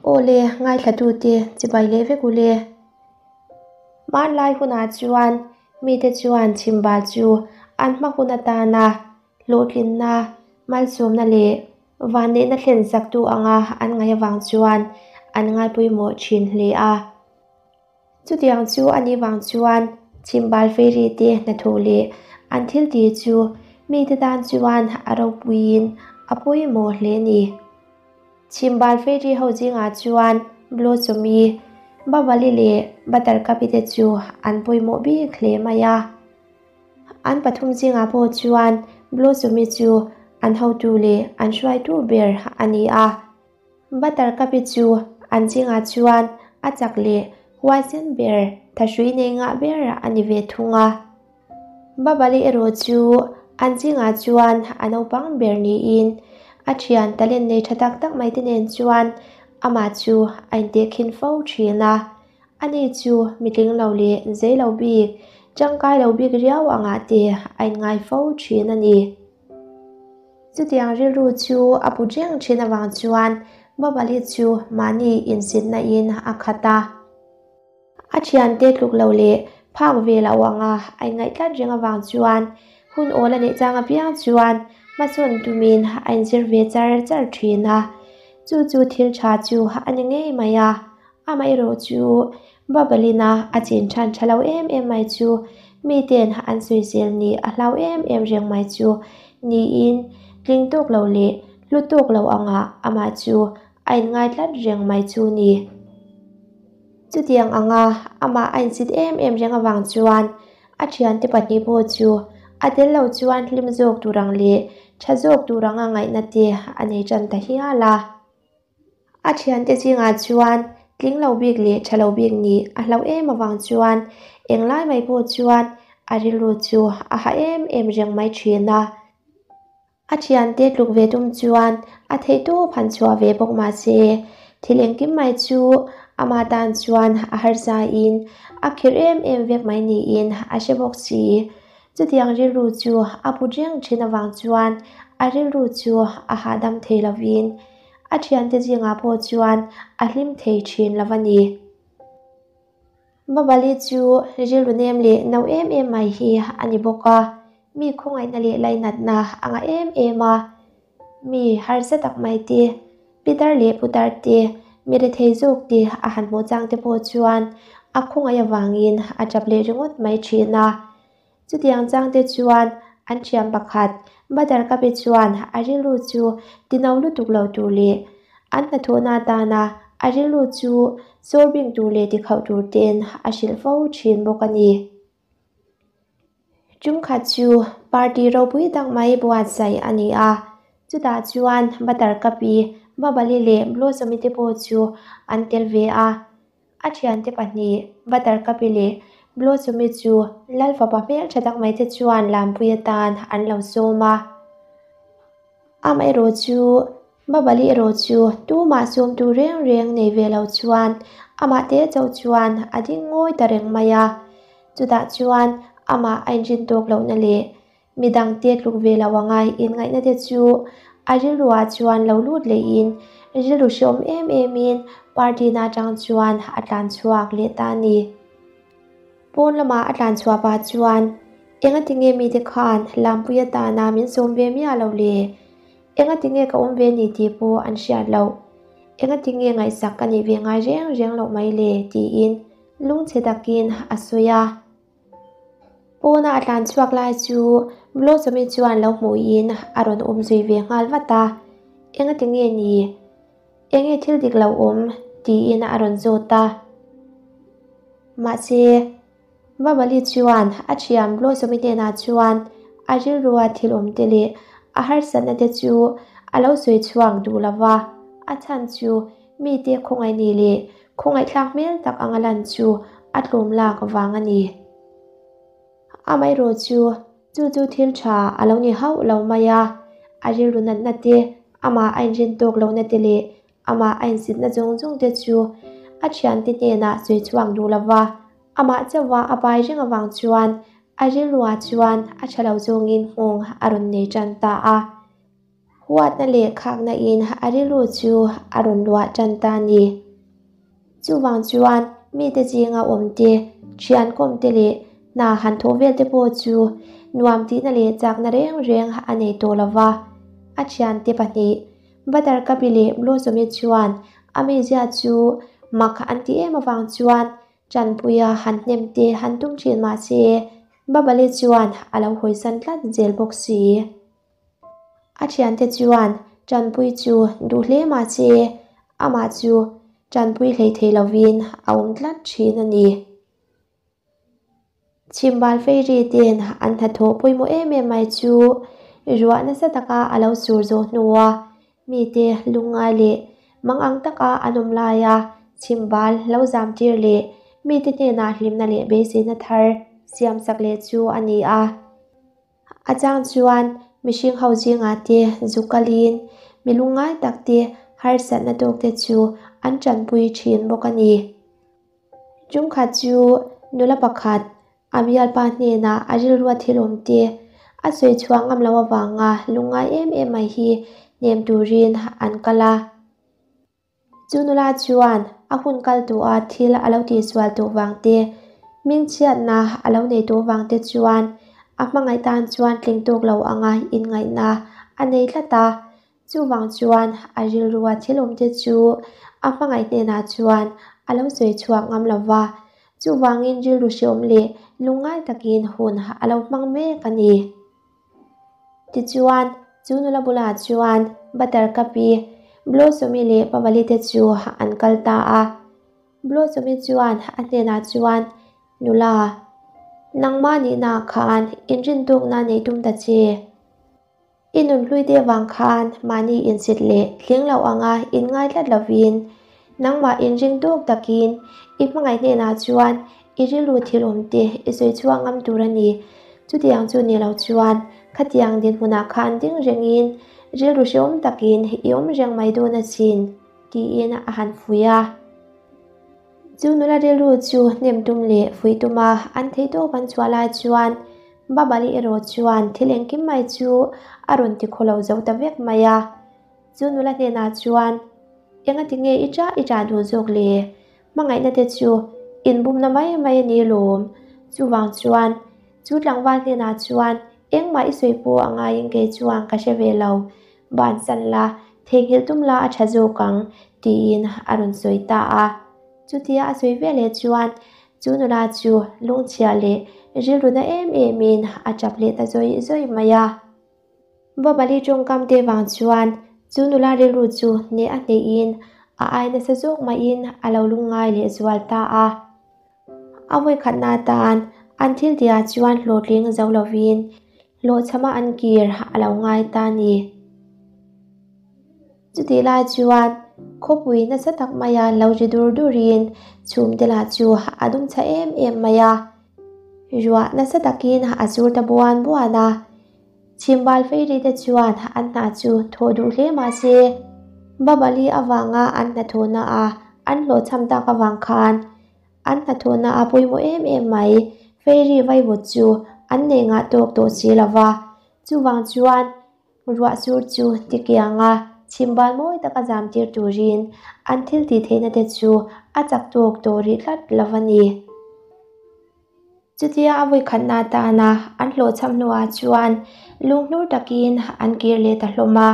Aw le, ngaithlatute chibai leh vek u le. Hmanlai hunah chuan mite chuan chhimbal chu an hma hun atana hlawhtlinna, malsawmna leh vanneihna thlen saktu anga an ngaih avang chuan an ngaipawimawh thin hle a. Chutiang chu a nih vang chuan chhimbal fairy te hnathawh leh an thil tih chu mite tan chuan a ropuiin a pawimawh hle a ni. Chhimbal fairy ho zingah chuan Blossom-i, Babali leh Buttercup-i te chu an pawimawh bik hle mai a. An pathum zingah pawh chuan Blossom-i chu an hotu leh an hruaitu ber a ni a. Buttercup-i chu an zingah chuan a chak leh huaisen ber, thahrui nei ngah ber a ni ve thung a. Babali erawh chu an zingah chuan a naupang ber niin a thian talent nei tha tak tak mai te nen chuan amah chu a intehkhin fo thin a. Ani chu mitling lo leh zei lo bik, tangkai lo bik riau angah te a inngai fo thin a ni. Chutiang rilru chu a pu reng thin avang chuan Babali chu mahni insitna in a khat a. A thiante tluk lo leh phak ve lo anga a inngaih tlat reng avang chuan hun awl a neih chang apiang chuan hmasawn tumin a inzir ve char char thin a. Chu chu thil tha chu a ni ngei mai a, Amaherawh chu Babalina a chin than tha lo em em mai chu miten an sawisel nih a hlau em em reng mai chu niin tling tawk lo leh hlu tawk lo angah amah chu a inngai tlat reng mai chu ni. Chutiang anga amah a insit em em reng avang chuan a thiante pahnih pawh chu a tel lo chuan hlim zawk tur ang leh tha zawk tur anga ngaihna te a nei tan ta hial a. A thiante zingah chuan tling lo bik leh tha lo bik nih a hlauh em avang chuan englai mai pawh chuan a rilru chu a ha em em reng mai thin a. A thiante tluk ve tum chuan a theihtawp han chhuah ve bawk mah se thil engkim mai chu amah tan chuan a harsain a khirh em em vek mai niin a hre bawk si. Chutiang rilru chu a put reng thin avang chuan a rilru chu a hahdam thei lovin a thiante zingah pawh chuan a hlim thei thin lo a ni. Babali chu rilru nem leh no em em mai hi a ni bawk a, mi khawngaihna leh lainatna a ngah em em a, mi harsa tak mai te, pitar leh putar te, mi rethei zawk te a han hmuh chang te pawh chuan a khawngaih avangin a tap leh ringawt mai thin a. Chutiang changte chuan an thian pakhat Buttercup-i chuan a rilru chu tino lutuk lo tur leh an hnathawhna atana a rilru chu sawrbing tur leh tikhauh tur ten a hrilh fo thin bawk a ni. Tumkhat chu party ropui tak mai buatsaih a ni a, chutah chuan Buttercup-i, Babali leh Blossom-i te pawh chu an tel ve a. A thiante pahnih, Buttercup-i leh Blossom-i chu Lal fapa hmeltha tak mai te chuan Lampui atan an lo sawm a. Amaherawh chu Babali erawh chu tumah sawmtu reng reng nei ve lo chuan amah te chauh chuan a ding ngawi ta reng mai a. Chutah chuan amah a inrin tawk lohna leh Midangte tluk ve lo anga inngaihna te chu a rilruah chuan lo lut lehin rilru hreawm em emin party na atang chuan a tlan chhuak leh ta a ni. Pawn lama a tlan chhuah pah chuan Enga tinge mite khan Lampui atana min sawm ve miah lo le? Enga tinge ka awm ve ni tih pawh an hriat loh. Enga tinge ngaihsak ka nih ve ngai reng reng loh mai le? tiin lungchhe takin a sawi a. Pawna a tlan chhuak lai chu Blossom-i chuan lo hmuhin a rawn awm zui ve nghal vat a, Engati nge ni? Enge thil dik lo awm? tiin a rawn zawt a. Mahse, Babali chuan a thiam Blossom-i hnenah chuan a rilrua thil awm te leh a harsatna te chu a lo sawi chhuak duh lo va, a chhan chu mite khawngaih ni leh Khawngaihthlak hmel tak anga lan chu a tlawm lak vang a ni. Amaherawh chu, chu chu thil tha a lo ni hauh lo mai a, a rilru natna te, amah a inrin tawk lohna te leh amah a insitna zawng zawng te chu a thiante hnenah sawi chhuak duh lo va, amah chauha a pai reng avang chuan a rilruah chuan a tha lo zawngin nghawng a rawn nei tan ta a. Huatna leh khakna in a rilru chu a rawn luah tan ta a ni. Chuvang chuan mite zinga awm te, thian kawm te leh hna han thawh vel te pawh chu nuam tihna leh chakna reng reng a nei tawh lo va. A thiante pahnih Buttercup-i leh Blossom-i chuan a mizia chu mak an ti em avang chuan Tanpuia han hnem te han tum thin mah se Babali chuan a lo hawisan tlat zel bawk si. A thiante chuan Tanpui chu duh hle mah se amah chu Tanpui hlei thei lovin a awm tlat thin a ni. Chhimbal Fairy ten an hnathawh pawimawh em em mai chu ruah nasa taka a lo sur zawh hnua mite lungngai leh mangang taka an awm laia chhimbal lo zam tir leh mite hnenah hlimna leh beiseina thar siamsak leh chu a ni a. A chang chuan mihring ho zingah te zu kalin mi lungngai tak te harsatna tawk te chu an tanpui thin bawk a ni. Tumkhat chu nula pakhat a bialpa hnenah a rilrua thil awm te a sawi chhuah ngam loh avanga lungngai em em mai hi hnem turin an kal a. Chu nula chuan a hun kal tawha thil a lo tihsual tawh vang te, hmingchhiatna a lo nei tawh vang te chuan a hmangaih tan chuan tling tawk lo anga inngaihna a nei tlat a. Chuvang chuan a rilrua thil awmte chu a hmangaih hnenah chuan a lo sawi chhuak ngam lo va, chuvangin rilru hreawm leh lungngai takin hun a lo hmang mek a ni. Tichuan, chu nula bulah chuan Buttercup-i, Blossom-i leh Pavali te chu an kal ta a. Blossom-i chuan a hnenah chuan, Nula, nangmah nihnaah khan inrintukna nei tum ta che. I nunhlui te vang khan mahni insit leh tling lo anga inngai tlat lovin, nangmah inring tawk takin i hmangaih hnenah chuan i rilru thil awm te i sawi chhuak ngam tur a ni. Chutiang chu ni lo chuan khatiang dinhmunah khan ding rengin rilru hrehawm takin i awm reng mai dawn asin, tiin a han fuih a. Chu nula rilru chu hnem tum leh fuih tuma an theihtawp an chhuah lai chuan Babali erawh chuan thil engkim mai chu a rawn ti khaw lo zo ta vek mai a. Chu nula hnenah chuan, Engati nge i ṭah i ṭah duh zawk le? Hmangaihna te chu inbumna mai mai a ni lawm. Chuvang chuan chu tlangval hnenah chuan engmah i sawi pawh a ngaiin kei chuan ka hre ve lo. Bansan la, theihnghilh tum la a ṭha zawk ang, tiin a rawn sawi ta a. Chutia a sawi veleh chuan chu nula chu lungchhia leh rilru na em emin a ṭap leh ta zawih zawih mai a. Babali ṭawngkam te vang chuan chu nula rilru chu hneh a hnehin a ai nasa zawk maiin a lo lungngai leh zual ta a. A vawikhatna atan an thil tihah chuan hlawhtling zo lovin hlawhchhama an kir a lo ngai ta a ni. Chutih lai chuan khawpui nasa tak maia lo ri dur durin chhumte lah chu a dum chha em em mai a. Ruah nasa takin a sur ta buan buan a. Chhimbal Fairy te chuan an hna chu thawh duh hle mah se, Babali avanga an hnathawhna a an hlawhchham tak avang khan an hnathawhna a pawimawh em em mai. Fairy vaivut chu an nei ngah tawk tawh si lo va, chuvang chuan ruah sur chu tikianga chhimbal mawi taka zam tir turin an thil tih theihna te chu a chak tawk tawh rih tlat lo a ni. Chutia a vawikhatna atana an hlawhchham hnuah chuan lunghnur takin an kir leh ta hlawm a.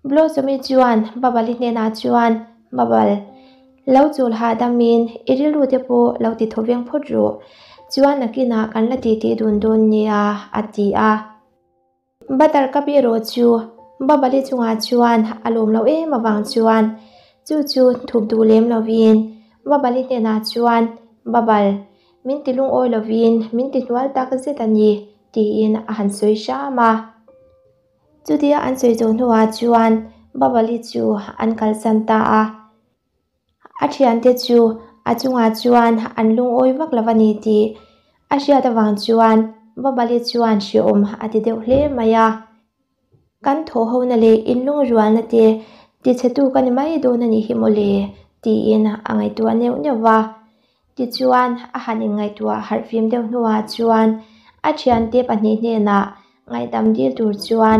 Blossom-i chuan Babali hnenah chuan, Babal, lo chul hahdamin i rilru te pawh lo ti thaw veng phawt rawh, chuan nakinah kan la titi dun dawn nia, a ti a. Buttercup erawh chu Babali chungah chuan a lawm loh em avang chuan chu chu thup duh lem lovin Babali hnenah chuan, Babal, min ti lungawi lovin min ti hnual tak zet a ni, tiin a han sawi hram a. Chutia an sawi zawh hnuah chuan Babali chu an kalsan ta a. A thiante chu a chungah chuan an lungawi vak lo a ni tih a hriat avang chuan Babali chuan hrehawm a ti deuh hle mai a. Kan thawhhona leh inlungrualna te tichhetu ka ni mai dawn a nih hi mawle tiin a ngaihtuah neuh neuh va. Tichuan a han inngaihtuah harhfim deuh hnuah chuan a thiante pahnih hnenah ngaihdam dil tur chuan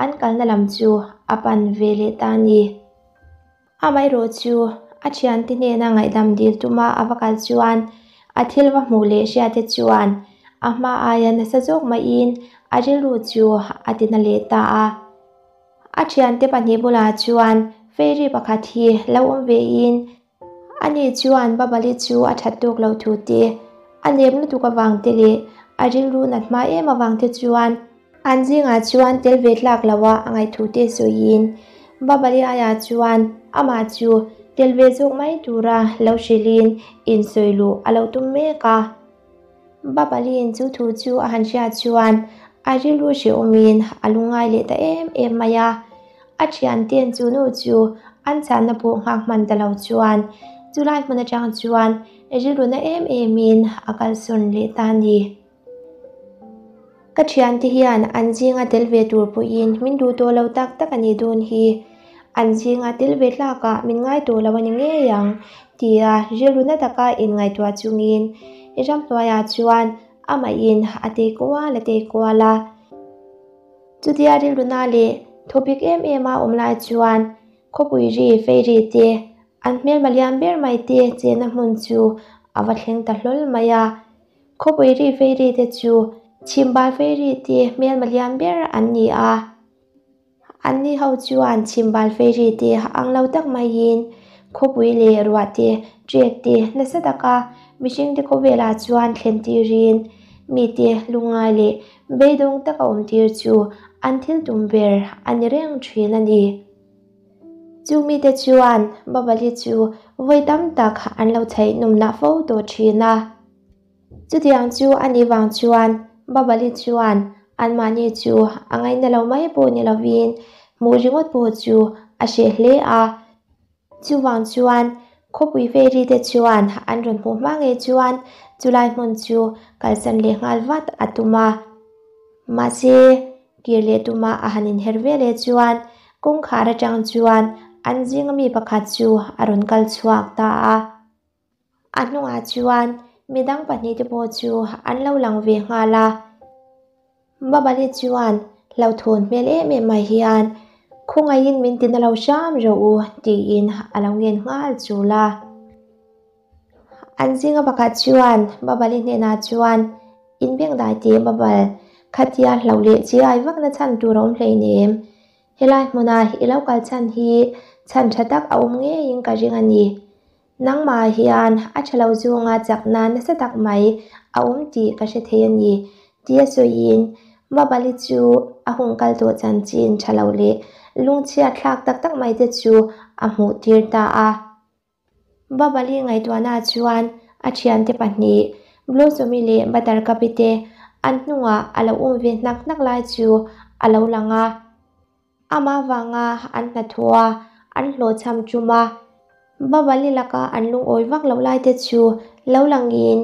an kalna lam chu a pan ve leh ta a ni. Amaherawh chu a thiante hnena ngaihdam dil tuma a va kal chuan a thil va hmuh leh hriate chuan a hma aia nasa zawk maiin a rilru chu a tina leh ta a. A thiante pahnih bulah chuan fairy pakhat hi lo awm vein Ani chuan Babali chu a that tawk lo thu te, a nep lutuk avang te leh a rilru nat hma em avang te chuan an zingah chuan tel ve tlak lo a a ngaih thu te sawiin Babali aiah chuan amah chu tel ve zawk mai tura lo hrilhin insawi luh a lo tum mek a. Babali'n chu thu chu a han hriat chuan a rilru hrehawmin a lungngai leh ta em em mai a. A thiante'n chu nu chu an chhanna pawh nghak hman ta lo chuan chulai hmun atang chuan rilru na em emin a kalsawn leh ta a ni. Ka thiante hian an zinga tel ve tur pawhin min duh tawh lo tak tak a nih dawn hi. An zinga tel ve tlakah min ngai tawh lo a ni ngei ang tia rilru na taka inngaihtuah chungin ramhnuaiah chuan amahin a tei kual a tei kual a. Chutia rilru na leh thawpik em em a awm lai chuan khawpui ri fei ri te, an hmelma lian ber mai te chenna hmun chu a va thleng ta hlawl mai a. Khawpui ri fairy te chu chhimbal fairy te hmelma lian ber an ni a. Anni ho chuan chhimbal fairy te ang lo tak maiin khawpui leh ruah te, trek te nasa taka mihring te khawvelah chuan thlen tirin mite lungngai leh beidawng taka awm tir chu an thil tum ber a ni reng thin a ni. Chu mite chuan Babali chu vawi tam tak an lo chhaih nawmnah fo tawh thin a. Chutiang chu a nih vang chuan Babali chuan anmahni chu a ngaihna lo mai pawh ni lovin hmuh ringawt pawh chu a hreh hle a. Chuvang chuan khawpui fairy te chuan an rawn hmuh hma ngei chuan chulai hmun chu kalsan leh nghal vat a tum a. Mahse, kir leh tuma a han inher ve leh chuan kawngkhar atang chuan an zinga mi pakhat chu a rawn kal chhuak ta a. A hnungah chuan midang pahnihte pawh chu an lo lang ve nghal a. Babali chuan hlauhthawn hmel em em mai hian, Khawngaihin min tina lo hram rawh u, tiin a lo ngen nghal chul a. An zinga pakhat chuan Babali hnenah chuan, Inbengdai teh Babal, khatia hlauh leh chi ai vakna chhan tur a awm hleinem. Helai hmuna i lo kal chhan hi chhan tha tak a awm ngeiin ka ring a ni. Nangmah hian a tha lo zawnga chakna nasa tak mai a awm tih ka hre thei a ni, tia sawiin Babali chu a hun kal tawh chanchin tha lo leh lungchhiat thlak tak tak mai te chu a hmuh tir ta a. Babali ngaihtuahna chuan a thiante pahnih Blossomi leh Buttercup-i te an hnungah a lo um ve hnak hnak lai chu a lo lang a. Amah vanga an hnathawh a, an hlawhchham tum a. Babali laka an lungawi vak loh lai te chu lo langin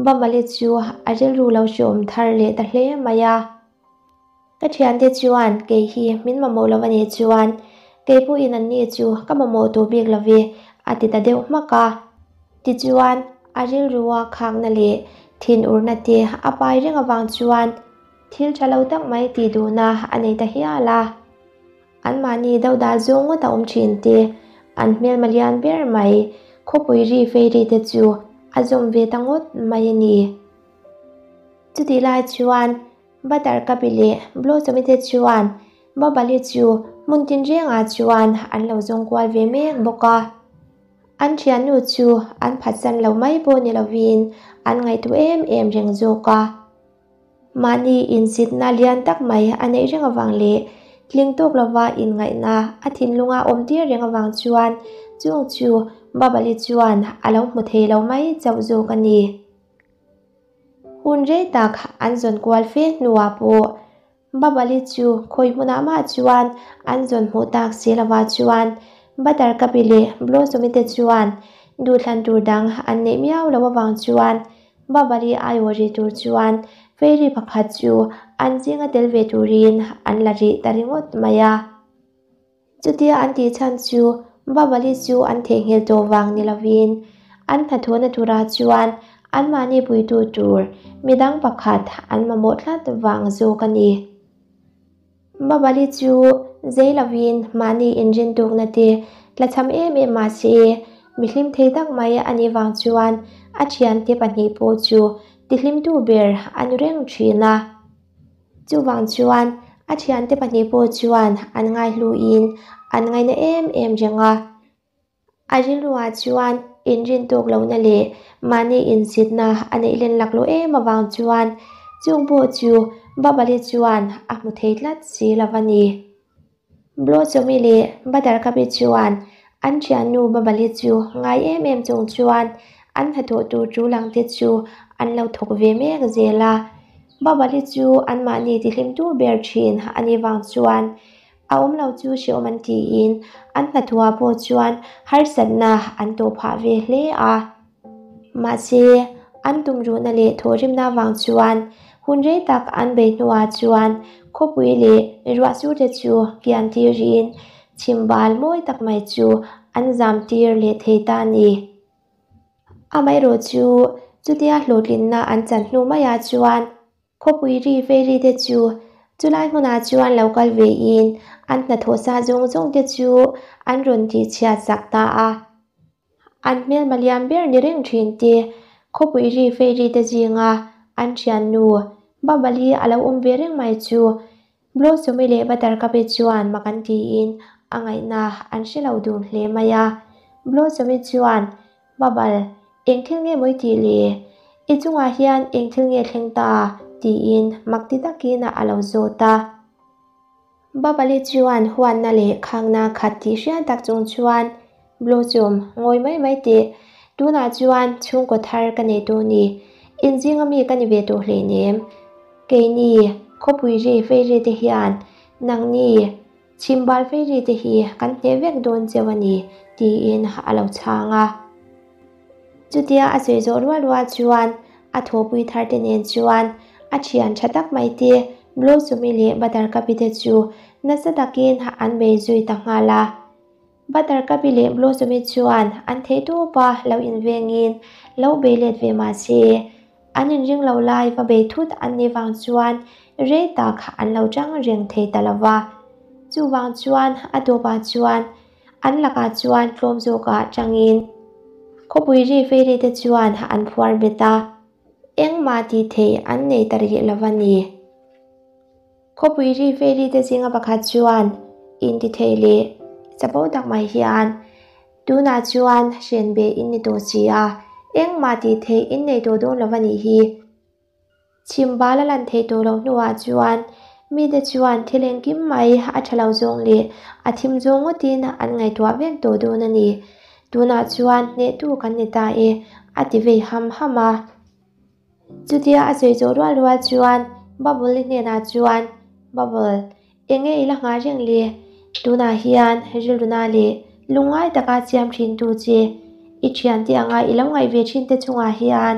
Babali chu a rilru lo hreawm thar leh ta hle mai a. Ka thiante chuan kei hi min mamawh lo a nih chuan kei pawhin an ni chu ka mamawh tawh bik lo ve a ti ta deuh hmak a. Tichuan a rilrua khakna leh thinurna te a pai reng avang chuan Thil tha lo tak mai tih duhna a nei ta hial a. Anmahni deuh dah zawng ngawt a awm thin te, an hmelma lian ber mai khawpui ri fei ri te chu a zawm ve ta ngawt mai a ni. Chutih lai chuan Buttercup-i leh Blossom-i te chuan Babali chu hmun tinrengah chuan an lo zawng kual ve mek bawk a. An thiannu chu an phatsan lo mai pawh ni lovin an ngaihtuah em em reng zawk a. Mahni insitna lian tak mai a neih reng avang leh tling tawk lova inngaihna a thinlunga awm tir reng avang chuan chung chu Babali chuan a lo hmu thei lo mai chauh zawk a ni. Hun rei tak an zawn kual fe hnuah pawh Babali chu khawi hmunah mah chuan an zawn hmuh tak si lovah chuan Buttercup-i leh Blossom-i te chuan duhthlan tur dang an neih miau loh avang chuan Babali aiawh rih tur chuan fairy pakhat chu an zinga tel ve turin an la rih ta ringawt mai a. Chutia an tih chhan chu Babali chu an theihnghilh tawh vang ni lovin an hnathawhna turah chuan anmahni puitu tur midang pakhat an mamawh tlat vang zawk a ni. Babali chu zei lovin mahni inrintukna te tlachham em em mah se mi hlim thei tak mai a nih vang chuan a thiante pahnih pawh chu tihlimtu ber a ni reng thin a. Chuvang chuan a thiante pahnih pawh chuan an ngaihluin an ngaina em em reng a. A rilruah chuan inrin tawk lohna leh mahni insitna a neih len laklawh em avang chuan chung pawh chu Babali chuan a hmu thei tlat si lo a ni. Blossom-i leh Buttercup-i chuan an thiannu Babali chu ngai em em chung chuan an hnathawh tur tul ang te chu an lo thawk ve mek zel a. Babali chu anmahni tihlimtu ber thin a nih vang chuan A awm lo chu hrehawm an tiin an hnathawhah pawh chuan harsatna an tawh phah ve hle a. Mahse, an tumruhna leh thawhrimna avang chuan hun rei tak an bei hnuah chuan khawpui leh ruahsur te chu kian tirin chhimbal mawi tak mai chu an zam tir leh thei ta a ni. Amaherawh chu chutia hlawhtlinna an chan hnu maiah chuan Khawpui ri fairy te chu chulai hmunah chuan lo kal ve in an hnathawh sa zawng zawng te chu an rawn tih chhiat sak ta a. An hmelma lian ber ni reng thin te khawpui ri fairy te zinga an thiannu Babali a lo awm ve reng mai chu Blossom-i leh Buttercup-i chuan mak an tiin a ngaihna an hre lo dun hle mai a. Blossom-i chuan, Bubble, eng thil nge maw i tih le? I chungah hian eng thil nge thleng ta? tiin mak ti takin a lo zawt a. Bubble-i chuan huatna leh khangna khat tih hriat tak chung chuan, Blossom, ngawi mai mai teh. Tunah chuan chhungkaw thar ka nei tawh ni. Inzinga mi ka ni ve tawh hleinem. Keini, khawpui ri fei ri te hian nangni chhimbal fei ri te hi kan hneh vek dawn cheu a ni, tiin a lo chhang a. Chutia a sawi zawh rual rual chuan a thawhpui thar te nen chuan a thian tha tak mai te Blossom-i leh Buttercup-i te chu nasa takin an bei zui ta nghal a. Buttercup-i leh Blossom-i chuan an theihtawpa lo invengin lo bei let ve mah se, an inring lo lai va bei thut an nih vang chuan rei tak an lo chang reng thei ta lo va. Chuvang chuan a tawpah chuan an lakah chuan tlawm zawkah changin khawpui ri fei te chuan an phuar bet a, engmah tih theih an nei ta rih lo va ni. Khawpui ri fairy te zinga pakhat chuan intithei leh chapo tak mai hian tunah chuan hren be in ni tawh si a, engmah tih theih in nei tawh dawn lo va nih hi. Chhim bal a lan theih tawh loh hnuah chuan mite chuan thil engkim mai a tha lo zawng leh a thim zawng ngawtin an ngaihtuah vek tawh dawn a ni. Tunah chuan hnehtu kan ni ta e, a ti vei ham ham a. Chutia a sawi zawh rual rual chuan Bubble-i hnenah chuan, Bubble, eng nge i la nghah reng le? Tunah hian rilruna leh lungngai taka siam thintu che i thiante anga i lo ngaih ve thin te chungah hian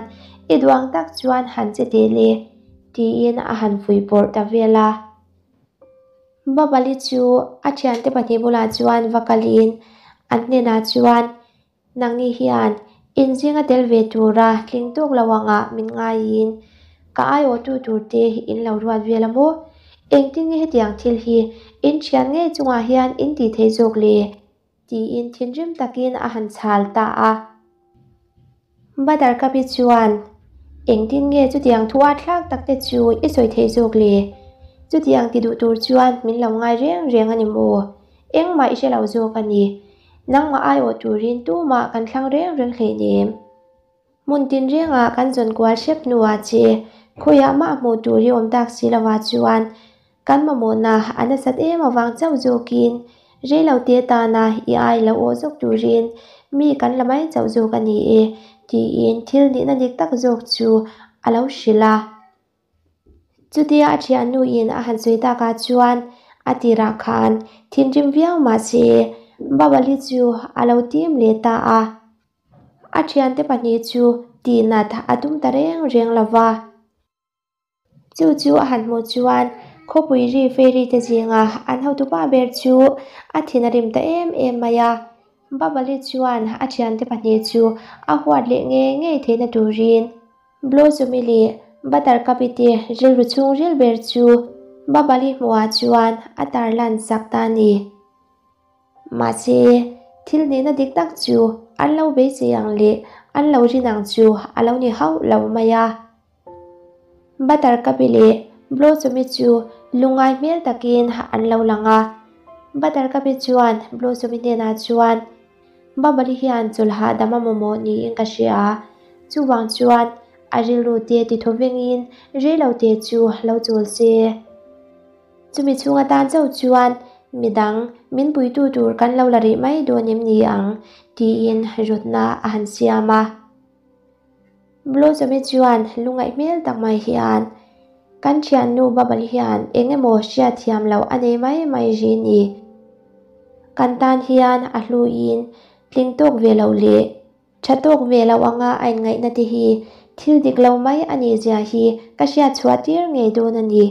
i duh ang tak chuan han che teh le, tiin a han fuih pawrh ta vel a. Bubble-i chu a thiante pahnih bulah chuan va kalin an hnenah chuan, Nangni hian inzinga tel ve tura tling tawk lo angah min ngaiin ka aiawhtu turte in lo ruat vel a maw? Engtin nge hetiang thil hi in thian ngei chungah hian in tih theih zawk le? tiin thinrim takin a han chhal ta a. Buttercup-i chuan, Engtin nge chutiang thu a thlak tak te chu i sawi theih zawk le? Chutiang ti duh tur chuan min lo ngai reng reng a ni maw? Engmah i hre lo zawk a ni. Nangmah aiawh turin tumah kan thlang reng reng hleinem. Hmun tinrengah kan zawn kual hrep hnuah che khawiah mah hmuh tur hi awm tak si lovah chuan kan mamawhna a nasat em avang chauh zawkin rei lo te tana i ai lo awh zawk turin mi kan la mai chauh zawk a ni e tiin thil nihna dik tak zawk chu a lo hrilh a. Chutia a thiannuin a han sawi takah chuan a tirah khan thinrim viau mah se Babali chu a lo tim leh ta a. A thiante pahnih chu tihnat a tum ta reng reng lo va. Chu chu a han hmuh chuan khawpui ri fairy te zinga an hotupa ber chu a thin a rim ta em em mai a. Babali chuan a thiante pahnih chu a huat leh ngei ngei theihna turin Blossom-i leh Buttercup-i te rilru chhungril ber chu Babali hmuhah chuan a tarlan sak ta a ni. Mahse, thil nihna dik tak chu an lo beisei ang leh an lo rin ang chu a lo ni hauh lo mai a. Buttercup-i leh Blossom-i chu lungngai hmel takin an lo lang a. Buttercup-i chuan Blossom-i hnenah chuan, Bubble-i hian chawlh hahdam a mamawh niin ka hria a, chuvang chuan a rilru te tithaw vengin reilote chu lo chawl se. Chumi chhung atan chauh chuan midang min puitu tur kan lo la rih mai dawn em ni ang tiin rawtna a han siam a. Blossom-i chuan lungaih hmel tak mai hian, Kan thiannu Bubble hian eng emaw hriatthiam loh a nei mai mai ri ni. Kan tan hian a hluin tling tawk ve loh leh tha tawk ve loh anga a inngaihna te hi thil dik lo mai a nih zia hi ka hriat chhuah tir ngei dawn a ni.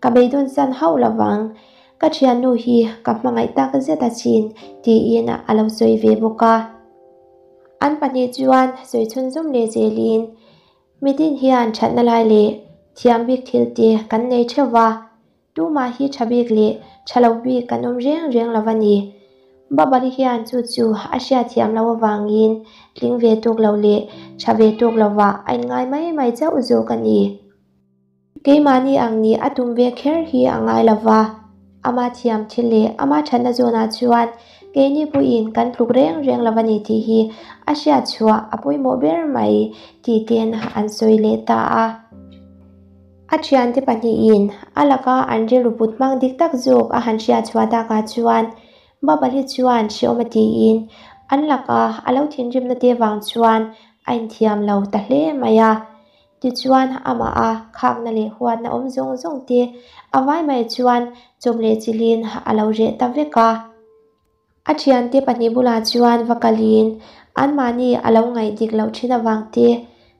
Ka beidawn san hauh lovang. Ka thiannu hi ka hmangaih tak zet asin tiin a lo sawi ve bawk a. An pahnih chuan sawi chhunzawm leh zelin mitin hian thatna lai leh thiam bik thil te kan nei theuh va, tumah hi tha bik leh tha lo bik kan awm reng reng lo a ni. Babali hian chu chu a hriatthiam loh avangin tling ve tawk lo leh tha ve tawk lovah a inngai mai mai chauh zawk a ni. Keimahni ang nih a tum ve kher hi a ngai lo va, ama thiam thil leh ama thatna zawnah chuan keini pawhin kan tluk reng reng lo a ni tih hi a hriat chhuah a pawimawh ber mai tih ten an sawi leh ta a. A thiante pahnihin a laka an rilru put hmang dik tak zawk a han hriat chhuah takah chuan Babali chuan hreawm a tiin an laka a lo thinrimna te vang chuan a inthiam lo ta hle mai a. Tichuan, amah a khakna leh huatna awm zawng zawng te a vai mai chuan chawm leh chilhin a lo reh ta vek a. A thiante pahnih bulah chuan va kalin anmahni a lo ngaih dik loh thin avang te,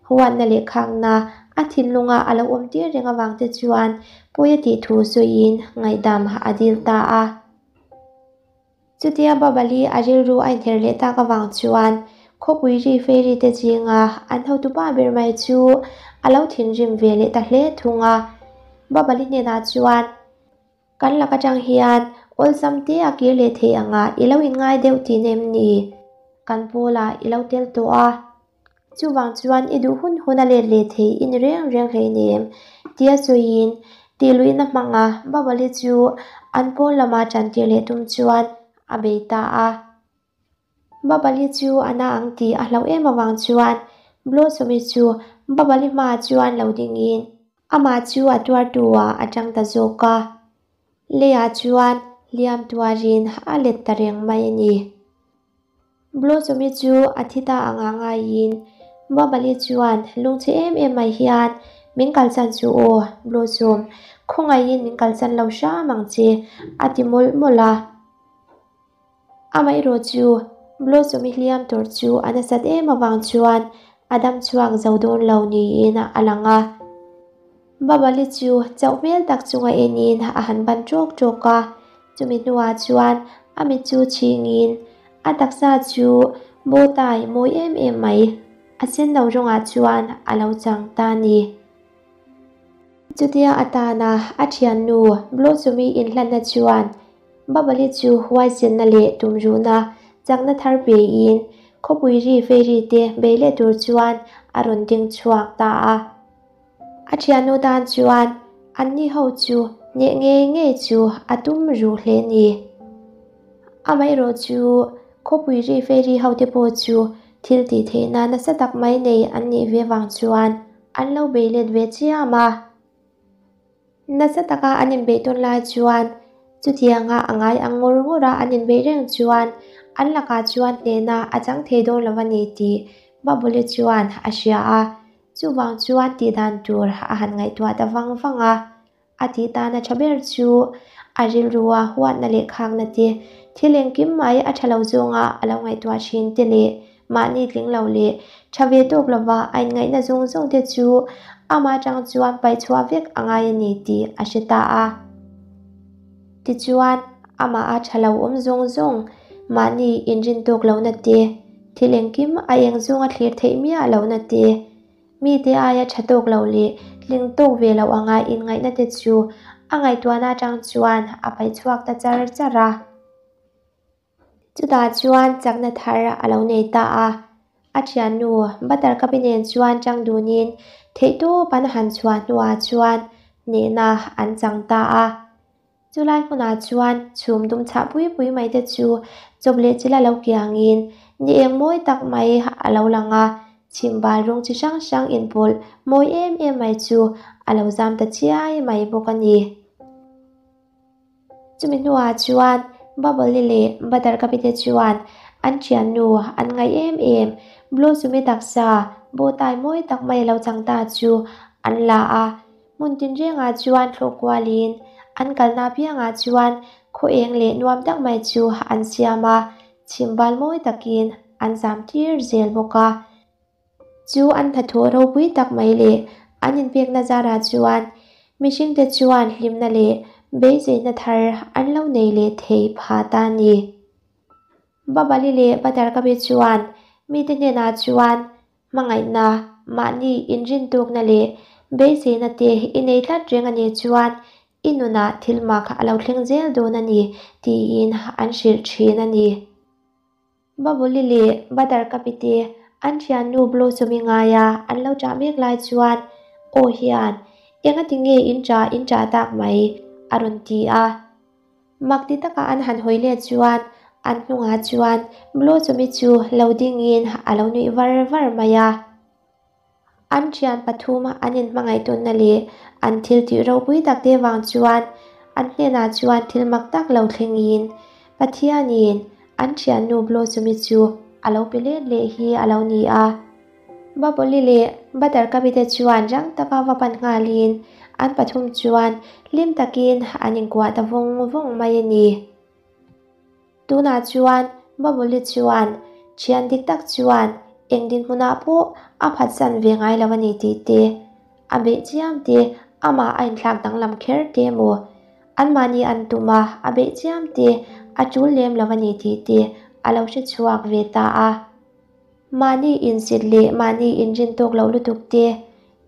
huatna leh khakna a thinlunga a lo awm tir reng avang te chuan pawi a tih thu sawiin ngaihdam a dil ta a. Chutia Babali a rilru a inher leh tak avang chuan khawpui ri fairy te zinga an hotupa ber mai chu a lo thinrim ve leh ta hle thung a. Babali hnenah chuan, Kan lak atang hian awlsam te a kir leh thei anga i lo inngai deuh tih em ni? Kan pawlah i lo tel tawh a. Chuvang chuan i duh hun hun a let leh thei i ni reng reng hleinem, tia sawiin tihluihna hmanga Babali chu an pawn lama tantir leh tum chuan a bei ta a. Babali chu a na ang tih a hlauh em avang chuan Blossom-i chu Babali hmaah chuan lo dingin amah chu a tuartu ah a tang ta zawk a. Leiah chuan hliam tuarin a let ta reng mai a ni. Blossom-i chu a thi ta ang a ngaiin Babali chuan lungchhe em em mai hian min kalsan chu aw Blossom, khawngaihin min kalsan lo hram ang che a ti mawlh mawlh a. Amaherawh chu Blossom-i hliam tur chu a nasat em avang chuan a dam chhuak zo dawn lo niin a lang a. Babali chu chauh hmel tak chunga enin a han ban ṭawk ṭawk a, chumi hnuah chuan a mit chu chhingin a taksa chu bawtai mawi em em mai a sen lo rawngah chuan a lo chang ta a ni. Chutia atana a thiannu Blossom-i inhlanna chuan Babali chu huaisenna leh tumruhna chakna thar pein khawpui ri fei te bei leh tur chuan a rawn ding chhuak ta a. A thiannu tan chuan anni ho chu hneh ngei ngei chu a tum ruh hle ni. Amaherawh chu khawpui ri fei ri ho te pawh chu thil tih theihna nasa tak mai nei an nih ve vang chuan an lo bei let ve chiam a. Nasa taka an inbeih tawn lai chuan chutianga a ngai ang ngawr ngawr a an inbeih reng chuan an lakah chuan hnehna a chang thei dawn lo a ni tih Babule chuan a hria a. Chuvang chuan tih dan tur a han ngaihtuah ta vang vang a, a tih tana tha ber chu a rilrua huatna leh khakna te, thil engkim mai a tha lo zawnga a lo ngaihtuah thin te leh mahni tling lo leh tha ve tawk lova a inngaihna zawng zawng te chu amah atang chuan paih chhuah vek a ngai a ni tih a hre ta a. Tichuan, amah a tha lo awm zawng zawng mahni inrin tawk lohna te, Thil engkim a eng zunga thlir theih miah lohna te, mite aia tha tawk lo leh tling tawk ve loh anga inngaihna te chu a ngaihtuahna atang chuan a paih chhuak ta char char a. Chutah chuan chakna thar a lo nei ta a, a thiannu Buttercup-i nen chuan chang dunin theihtawp an han chhuah hnuah chuan hnehna an chang ta a. Chulai hmunah chuan chhum dum chhah pui pui mai te chu chawp leh chila lo kiangin ni eng mawi tak mai a lo lang a, chhimbal rawng chi hrang hrang inpawlh mawi em em mai chu a lo zam ta chiai mai bawk a ni. Chumi hnuah chuan Bubble-i leh Buttercup-i te chuan an thiannu an ngaih em em Blossom-i taksa bawhtai mawi tak mai a lo chang ta chu an la a. Hmun tinrengah chuan thlawh kualin an kalna apiangah chuan khaw eng leh nuam tak mai chu an siam a, chhimbal mawi takin an zam tir zel bawk a. Chu an hnathawh ropui tak mai leh an inpekna zarah chuan mihringte chuan hlimna leh beiseina thar an lo nei leh thei phah ta a ni. Babali leh Badarkabi chuan mite hnenah chuan Hmangaihna, mahni inrintukna leh beiseina te i nei tlat reng a nih chuan i nunah thil mak a lo thleng zel dawn a ni tiin an hrilh thin a ni. Babuli leh Buttercup-i te an thiannu Blossom-i ngaia an lo ṭah mek lai chuan aw hian, Engati nge in ṭah in ṭah tak mai? a rawn ti a. Mak ti taka an han hawi let chuan an hnungah chuan Blossom-i chu lo dingin a lo nuih var var mai a. An thian pathum an inhmangaih tawnna leh an thil tih ropui tak te vang chuan an hnenah chuan thil mak tak lo thlengin Pathianin an thiannu Blossom-i chu a lo pe let leh hi a lo ni a. Babawli leh Buttercup-i te chuan rang taka va pan nghalin an pathum chuan hlim takin an inkuah ta vawng vawng mai a ni. Tunah chuan Babawli chuan thian dik tak chuan eng dinhmunah pawh a phatsan ve ngai lo a ni tih te, a beih chiam te, amah a inthlak danglam kher te emaw, anmahni an tum a, a beih chiam te, a tul lem lo a ni tih te a lo hre chhuak ve ta a. Mahni insit leh mahni inrin tawk loh lutuk te,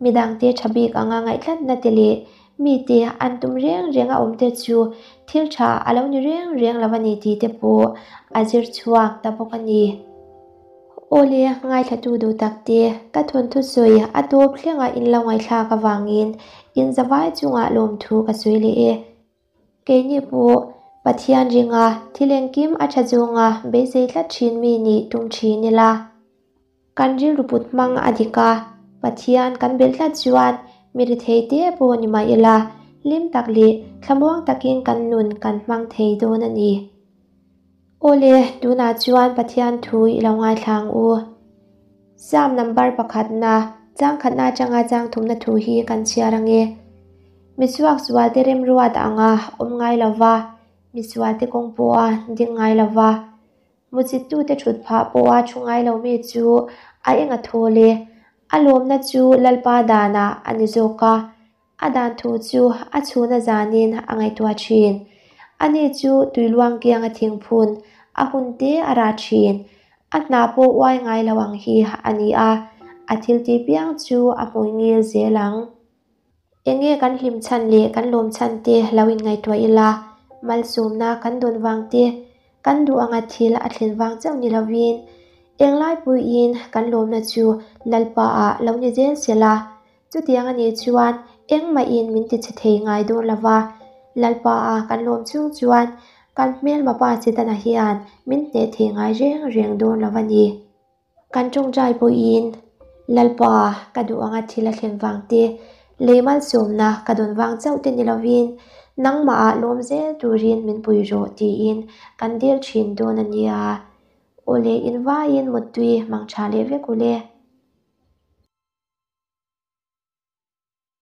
midangte tha bik anga ngaihtlatna te leh mite an tum reng reng a awm te chu thil tha a lo ni reng reng lo a ni tih te pawh a zir chhuak ta bawk a ni. Awle, ngaithlatu duh tak te, ka thawnthu sawi a tawp thlenga in lo ngaihthlak avangin in zavai chungah lawmthu ka sawi leh e. Keini pawh Pathian ringa thil engkim a tha zawnga beisei tlat thin mi nih tum thin ila. Kan rilru put hmang a dik a, Pathian kan belh tlat chuan mi rethei te pawh ni mah ila, hlim tak leh thlamuang takin kan nun kan hmang thei dawn a ni. Awle, tunah chuan Pathian thu i lo ngaithla ang u. Psalm number pakhatna, chang khatna atanga chang thumna thu hi kan chhiar ang e. Misuak sualte remruat anga awm ngai lova, misualte kawng pawha ding ngai lova, muchittute thut phah pawha thu ngai lo mi chu a eng a thawl e, a lawmna chu Lalpa danah a ni zawk a, A dan thu chu a chhuna zanin a ngaihtuah thin. Ani chu tuiluang kianga thingphun a hun te a rah thin. A hna pawh uai ngai lo ang hi a ni a, a thil tih piang chu a hmui ngil zel ang. Enge kan hlim chhan leh kan lawm chhan te lo inngaihtuah ila, malsawmna kan dawn vang te, kan duh anga thil a thlen vang chauh ni lovin, englai puiin kan lawmna chu Lalpa ah lo ni zel sela, Chutiang a nih chuan engmahin min ti chhe thei ngai dawn lo va, Lalpa a kan lawm chung chuan kan hmelma pa Setana hian min hneh thei ngai reng reng dawn lo a ni. Kan tawngtai pawhin Lalpa ka duh anga thil a thlen vang te, lei malsawmna ka dawn vang chauh te ni lovin nangmahah lawm zel turin min pui rawh tiin kan dil thin dawn a nia. Awle invaiin muttui hmang tha leh vek ule.